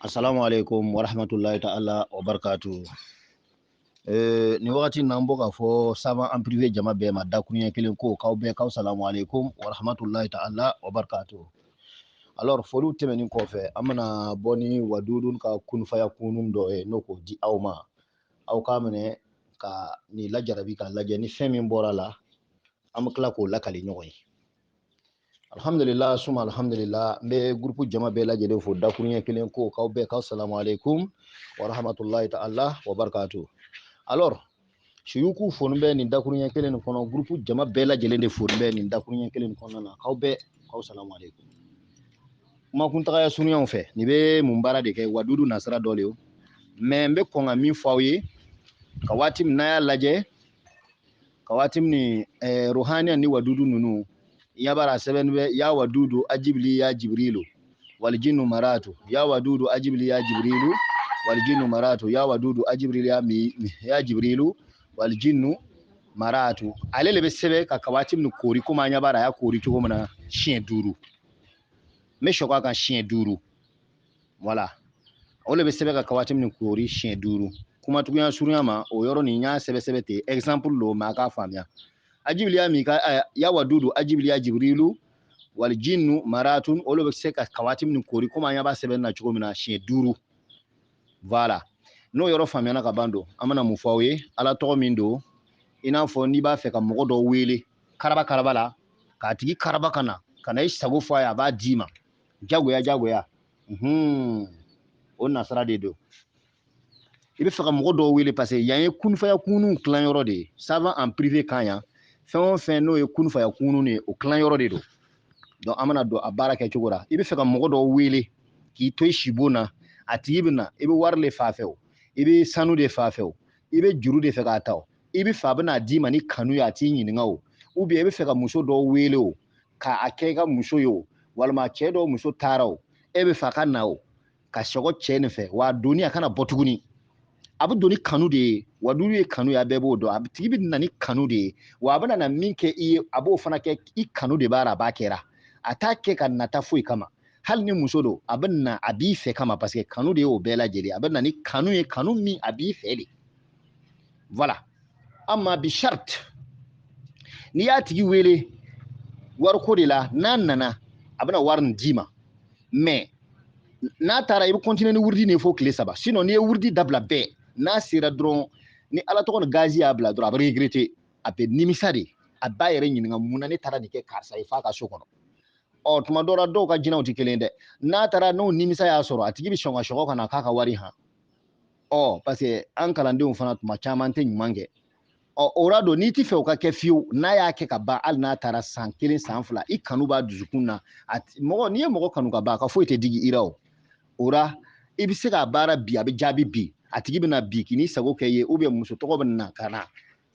Assalamu alaikum wa rahmatullahi ta'ala wa barakatuh. Nin wagati in na an bɔ k'a fɔ savant en privé jama bɛɛ ma dakuruɲɛ kelen ko k'aw bɛɛ k'aw salamu alaikum wa rahmatullahi ta'ala wa barakatuh. Alors foliw tɛmɛnen kɔfɛ, an bɛna bɔ ni wadudun ka kunfaya kunun dɔ ye, n'o k'o di aw ma, aw k'a minɛ ka nin lajarabi k'a lajɛ ni fɛn min bɔra la, an bɛ tila k'o lakali ɲɔgɔn ye. Alhamdulillah, suma alhamdulillah, n bɛ groupe jama bɛɛ lajɛlen fo dakuruɲɛ kelen ko k'aw bɛɛ k'aw salamu alaikum wa rahmatullahi ta'ala wa barakatuh. Alors suyuku foni bɛ nin dakuruɲɛ kelen nin kɔnɔ, groupe jama bɛɛ lajɛlen de foni bɛ nin dakuruɲɛ kelen nin kɔnɔna na, k'aw bɛɛ k'aw salamu alaikum. Kuma kuntagaya surunyanw fɛ, nin bɛ mun baara de kɛ, wadudu nasira dɔ de ye, mais n bɛ kɔn ka min fɔ aw ye ka waati min n'a y'a lajɛ ka waati min ruhaniya ni wadudu ninnu ya bara sɛbɛn bɛ ya wadudu ajibili ya jibrilu wal jinnu maratu, ya wadudu ajibili ya jibrilu wal jinnu maratu, ya wadudu ajibili ya mi ya jibrilu wal jinnu maratu. Ale le bɛ sɛbɛn ka waati min koori komi an ɲɛ b'a la a y'a koori cogo min na siɲɛ 5, n bɛ sɔgɔ a kan siɲɛ 5, voilà, o le bɛ sɛbɛn ka waati min koori siɲɛ 5. Kumatuguya surunya ma o yɔrɔ nin n y'a sɛbɛ sɛbɛ ten, exemple lo, mais a k'a faamuya. Ajibili ya mi ka ya wadudu ajibili ya jibrilu wal jinnu maratun, olu bɛ se ka waati min koori komi an ɲɛ b'a sɛbɛn na cogo min na siɲɛ 5, voilà. N'o yɔrɔ faamuyana ka ban don, an bɛna mun fɔ aw ye? Ala tɔgɔ min don, i n'a fɔ n'i b'a fɛ ka mɔgɔ dɔ wele karaba karaba la, k'a tigi karaba ka na ka na i sago fɔ a ye, a b'a d'i ma jagoya jagoya, o nasara de don. I bɛ fɛ ka mɔgɔ dɔw wele parce que yan ye kunfaya kunun tilanyɔrɔ de ye, savant en privé kan yan, fɛn o fɛn n'o ye kunfaya kunun ye, o tilanyɔrɔ de don. Donc an bɛna don a baara kɛcogo la. I bɛ fɛ ka mɔgɔ dɔw wele k'i to i sibon na, a tigi bɛ na, i bɛ wari de fa fɛ o, i bɛ sanu de fa fɛ o, i bɛ juru de fɛ k'a ta o, i bɛ fɛ a bɛna d'i ma ni kanu ye, a t'i ɲininka o, ou bien i bɛ fɛ ka muso dɔw wele o, k'a kɛ i ka muso ye o, walima cɛ dɔw muso taara o, e bɛ fɛ a ka na o, ka sɔgɔ cɛ nin fɛ, wa a donni a kana bɔ tuguni. A bɛ don ni kanu de ye, wadudu ye kanu ye, a bɛɛ b'o dɔn. A tigi bɛ na ni kanu de ye, wa a bɛna na min kɛ i ye, a b'o fana kɛ i kanu de b'a la, a b'a kɛra. A t'a kɛ ka nata foyi kama. Hali ni muso don, a bɛ na a b'i fɛ kama, parce que kanu de y'o bɛɛ lajɛlen. A bɛ na ni kanu ye, kanu min a b'i fɛ de. Voilà. Amma bi shart, n'i y'a tigi wele wariko de la, n'a nana a bɛna wari nin d'i ma, mais n'a taara i bɛ continuer ni wurudi nin fo tile 3. Sinon n'i ye wurudi dabila bɛɛ, n'a sera dɔrɔn ni ala tɔgɔ ni gazi y'a bila dɔrɔn, a bɛ regretter, a bɛ nimisa de, a b'a yɛrɛ ɲininka mun na ne taara nin kɛ karisa ye f'a ka so kɔnɔ. Ɔ tuma dɔ la dɔw ka jinɛw tɛ kelen dɛ, n'a taara n'o nimisa y'a sɔrɔ, a tigi bɛ sɔn ka sɔgɔ ka na k'a ka wari han. Ɔ parce que an kalandenw fana tuma caman tɛ ɲuman kɛ. Ɔ o la don, n'i ti fɛ o ka kɛ fiyewu, n'a y'a kɛ ka ban, hali n'a taara san 1 san 2, i kanu b'a dusukun na. A mɔgɔ, n'i ye mɔgɔ kanu ka ban, a ka foyi tɛ digi i la o. O la i bɛ se k'a baara bi, a bɛ jaabi bi, a tigi bɛna bi k'i n'i sago kɛ i ye, ou bien muso tɔgɔ bɛ na ka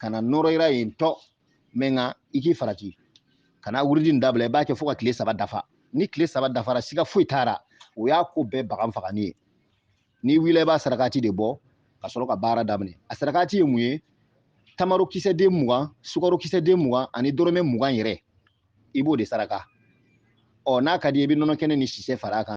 na nɔrɔ i la yen tɔ, mais nka i k'i farati ka na wurudi nin dabila, i b'a kɛ fo ka tile 3 dafa. Ni tile 3 dafara, siga foyi t'a la, o y'a ko bɛɛ bagan fagani ye. N'i wulila i b'a sarakati de bɔ ka sɔrɔ ka baara daminɛ. A sarakati ye mun ye? Tamaro kisɛ den 20, sukaro kisɛ den 20 ani dɔrɔmɛ 20 yɛrɛ, i b'o de saraka. Ɔ n'a ka di i ye, i bɛ nɔnɔ kɛnɛ ni sisɛ fara a kan.